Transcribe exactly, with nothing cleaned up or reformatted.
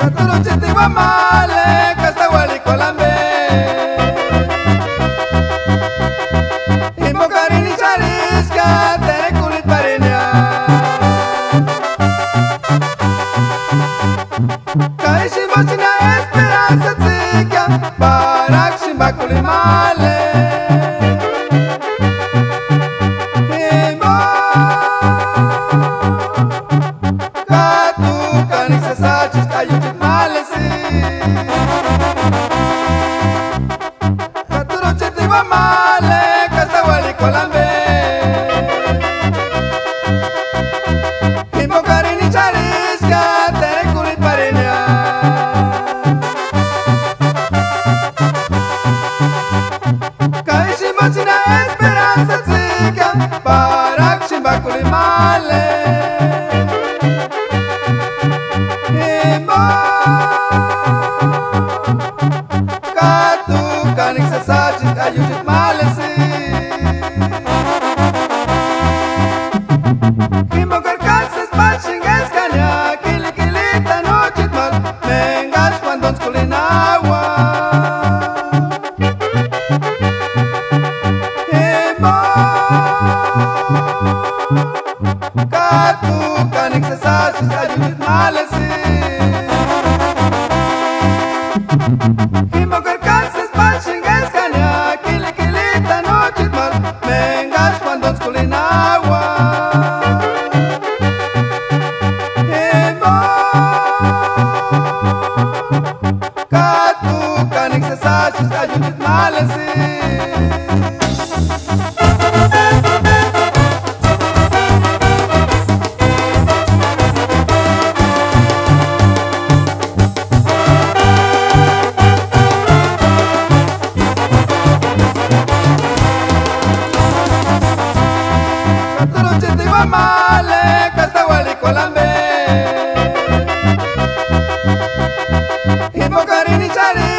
Katuruchiti uamale, kastauali kualambe. Jimbo karini xarhiska, terekuniti parinia. Ka ísï jimboksïni esperansa tsïkia, parakusïni pakulini male. Jimbo Katukanisï sasisï aiuchiti malesï. Katuruchiti uamale, kastauali kualambe. Jimbo karini xarhiska, terekuniti parinia. Ka ísï jimboksïni esperansa tsïkia, parakusïni pakulini male. Jimbo katukanisï sasisï aiuchiti malesï. Jimbo kari káksïsï páxenheskania, kili kilitani úchiti male, me engaskua uandontskulini aua. Jimbo katukanisï sasisï aiuchiti malesï. Jimbo kari káksïsï páxenheskania, kili kilitani úchiti male, me engaskua uandontskulini aua. Jimbo katukanisï sasisï aiuchiti malesï. Katuruchiti uamale, kastauali kualambe. Jimbo karini xarhi